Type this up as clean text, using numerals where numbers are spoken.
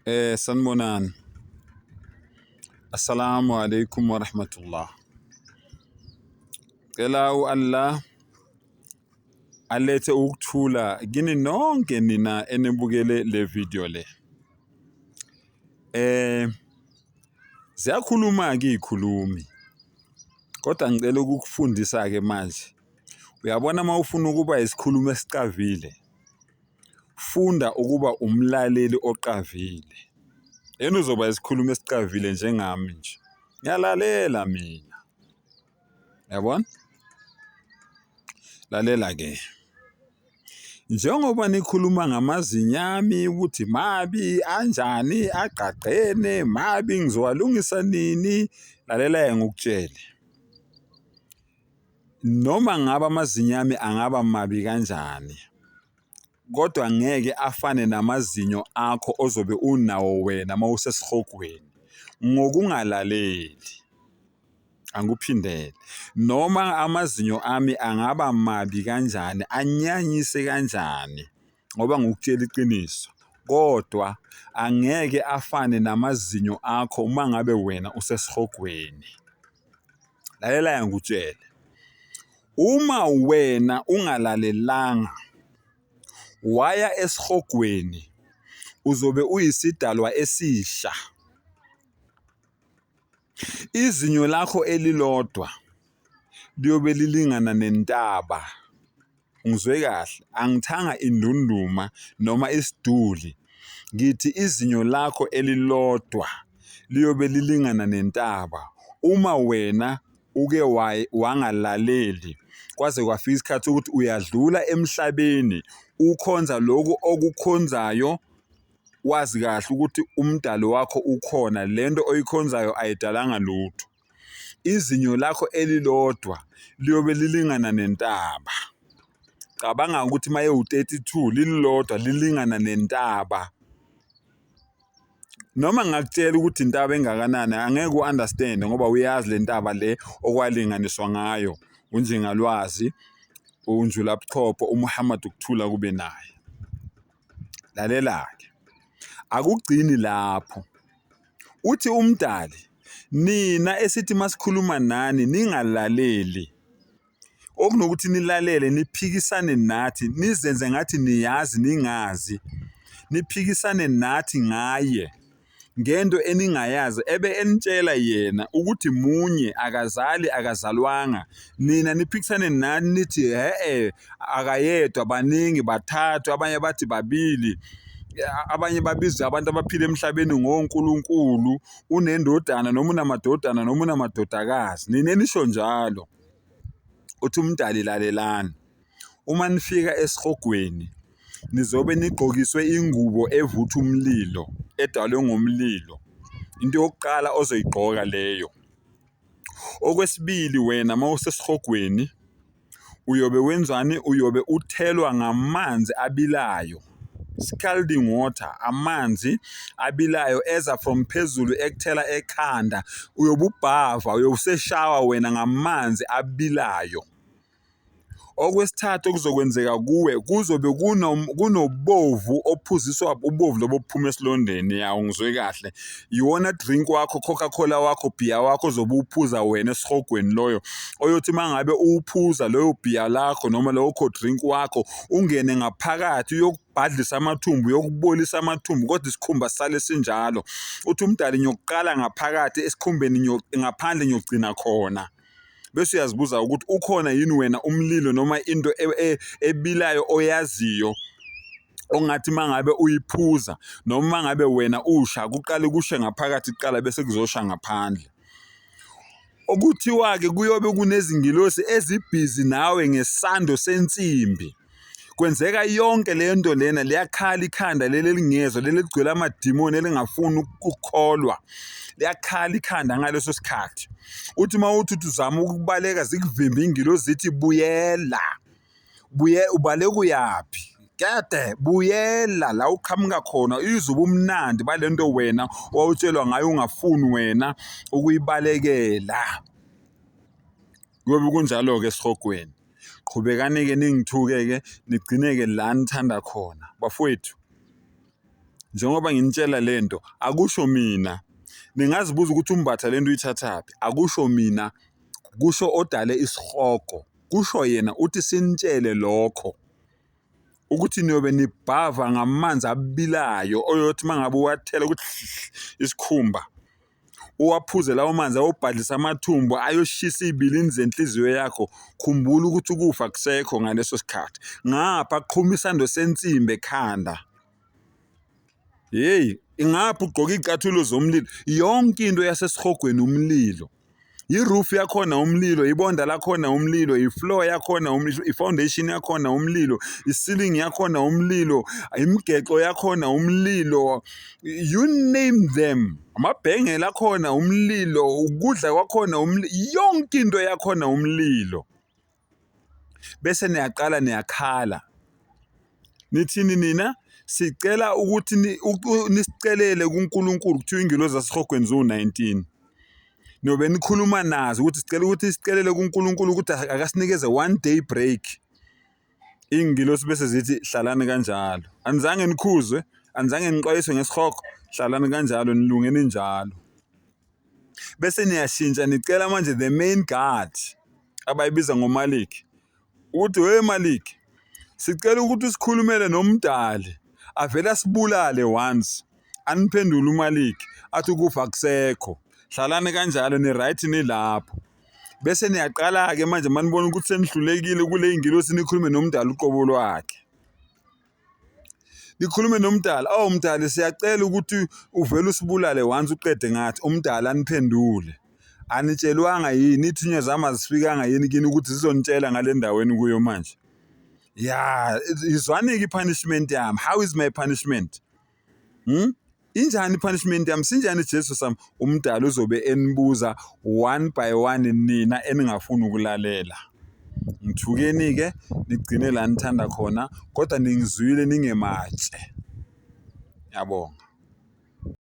Sanibonani. Assalamu alaikum wa rahmatullah. Cela u-Allah alethe ukuthula kini nonke nina enibukele le video le. Ziyakhuluma-ke iy'khulumi, kodwa ngicela ukukufundisa-ke manje. Uyabona uma ufuna ukuba isikhulumi esiqavile, funda ukuba umlaleli oqavile. Yena uzoba isikhulumi esiqavile njengami nje. Ngiyalalela mina. Yabona? Lalela-ke. Njengoba nikhuluma ngamazinyami ukuthi mabi anjani agqagqene mabi ngizowalungisa nini, lalela-ke ngikutshele. Noma ngabe amazinyo ami angaba mabi kanjani, kodwa ngeke afane namazinyo akho ozobe unawo wena uma usesihogweni ngokungalaleli. Angikuphindele. Noma amazinyo ami angaba mabi kanjani, anyanyise kanjani, ngoba ngikutshela iqiniso, kodwa angeke afane namazinyo akho uma ngabe wena usesihogweni. Lalela ngikutshele. Uma wena ungalalelanga waya esihogweni uzobe uyisidalwa esisha. Izinyo lakho elilodwa liyobe lilingana nentaba. Ungizwe kahle, angithanga indunduma noma isiduli. Ngithi izinyo lakho elilodwa liyobe lilingana nentaba. Uma wena uke wangalaleli kwaze kwafika isikhathi sokuthi uyadlula emhlabeni ukhonza lokhu okukhonzayo, wazi kahle ukuthi umdali wakho ukhona, lento oyikhonzayo ayidalanga lutho. Izinyo lakho elilodwa liyobe lilingana nentaba. Cabanga ukuthi uma ewu-32 lililodwa lilingana nentaba. Noma ngingakutshela ukuthi intaba engakanani angeke u-understand ngoba uyazi le ntaba le okwalinganiswa ngayo unjingalwazi unjulabuchopho uMuhammad ukuthula kube naye. Lalela-ke, akugcini lapho. Uthi umdali, nina esithi masikhuluma nani ningalaleli. Okunokuthi nilalele niphikisane nathi, nizenze ngathi niyazi ningazi. Niphikisane nathi ngaye ngento eningayazi ebe enitshela yena ukuthi munye akazali akazalwanga. Nina niphikisane nani nithi hhe akayedwa baningi bathathu, abanye bathi babili. Abanye babiza abantu abaphila emhlabeni ngonkulunkulu, unendodana noma unamadodana noma unamadodakazi. Nina nisho njalo. Uthi umdali lalelani. Uma nifika esihogweni nizobe nigqokiswe ingubo evutha umlilo, edalwe ngomlilo. Into yokuqala ozoyigqoka leyo. Okwesibili, wena uma usesihogweni uyobe wenzani? Uyobe uthelwa ngamanzi abilayo, scalding water, amanzi abilayo eza from phezulu ekuthela ekhanda. Uyobe ubhava, uyobe useshawa wena ngamanzi abilayo. Okwesithathu okuzokwenzeka kuwe, kuzobe kunobovu ophuziswa ubovu lobo obuphuma esilondeni, ya ungizwe kahle. Iwona drink wakho, Coca-Cola wakho, bhiya wakho ozobe uwuphuza wena esihogweni loyo. Oyothi uma ngabe uwuphuza loyo bhiya lakho noma lowo cold drink wakho, ungene ngaphakathi uyokubhadlisa amathumbu, uyokubolisa amathumbu, kodwa isikhumba sisale sinjalo. Uthi umdali ngiyokuqala ngaphakathi esikhumbeni, ngaphandle ngiyogcina khona. Bese uyazibuza ukuthi ukhona yini wena umlilo noma into ebilayo oyaziyo ongathi uma ngabe uyiphuza noma uma ngabe wena usha kuqale kushe ngaphakathi kuqala bese kuzosha ngaphandle. Okuthiwa-ke kuyobe kunezingilosi ezibhizi nawe ngesando sensimbi. Kwenzeka yonke le nto lena, liyakhala ikhanda leli elingezwa, leli eligcwele amadimoni elingafuni ukukholwa. Liyakhala ikhanda ngaleso sikhathi. Uthi uma uthi uthi uzama ukubaleka zikuvimbe iy'ngilosi zithi buyela. Buye, ubaleka uyaphi? Kede buyela la uqhamuka khona, izwe ubumnandi bale nto wena owawutshelwa ngayo ungafuni wena ukuyibalekela. Kuyobe kunjalo-ke esihogweni. Qhubekani-ke ningithuke-ke, nigcine-ke la nithanda khona. Bafowethu, Njengoba nginitshela lento, akusho mina. Ningazibuza ukuthi uMbatha lento uyithathaphi, akusho mina, kusho odale isihogo. Kusho yena uthi sinitshele lokho. Ukuthi niyobe nibhava ngamanzi abilayo oyothi mangabe uwathela ukuthi isikhumba. Uwaphuze lawo manzi ayobhadlisa amathumbu ayoshisa iy'bilini zenhliziyo yakho. Khumbula ukuthi ukufa akusekho ngaleso sikhathi. Ngapha qhuma isando sensimbi ekhanda. Hey, ingapha ugqoka iy'cathulo zomlilo. Yonke into yasesihogweni umlilo. I-roof yakhona umlilo, ibonda lakhona umlilo, i-floor yakhona umlilo, i-foundation yakhona umlilo, i-ceiling yakhona umlilo, imigexo yakhona umlilo, you name them. Amabhengela akhona umlilo, ukudla kwakhona umlilo, yonke into yakhona umlilo. Bese niyaqala niyakhala. Nithini nina? Sicela ukuthi nisicelele kuNkulunkulu kuthiwa ingelosi zasesihogweni ziwu-19. Niyobe nikhuluma nazo ukuthi sicela ukuthi sicelele kuNkulunkulu ukuthi akasinikeze one day break. Iy'ngilosi bese zithi hlalani kanjalo. Anizange nikhuzwe, anizange nixwayiswe ngesihogo, hlalani kanjalo nilunge ninjalo. Bese niyashintsha nicela manje the main guard abayibiza ngoMalik ukuthi we Malik sicela ukuthi usikhulumele nomdali avele asibulale once aniphendule uMalik athi ukufa akusekho hlalani kanjalo ni right nilapho bese niyaqala-ke manje manibona ukuthi senihlulekile kule ngilosi nikhulume nomdali uqobo lwakhe nikhulume nomdala oh mdali siyacela ukuthi uvele usibulale once uqede ngathi umdala aniphendule anitshelwanga yini ithunywa zami azifikanga yini kini ukuthi zizonitshela ngale ndaweni kuyo manje ya izwani-ke i-punishment yami how is my punishment Injani i-punishment yami sinjani Jesu sami umdala uzobe enibuza one by one nina eningafuni ukulalela ngithukeni-ke nigcine la nithanda khona kodwa ningizwile ningematshe ngiyabonga.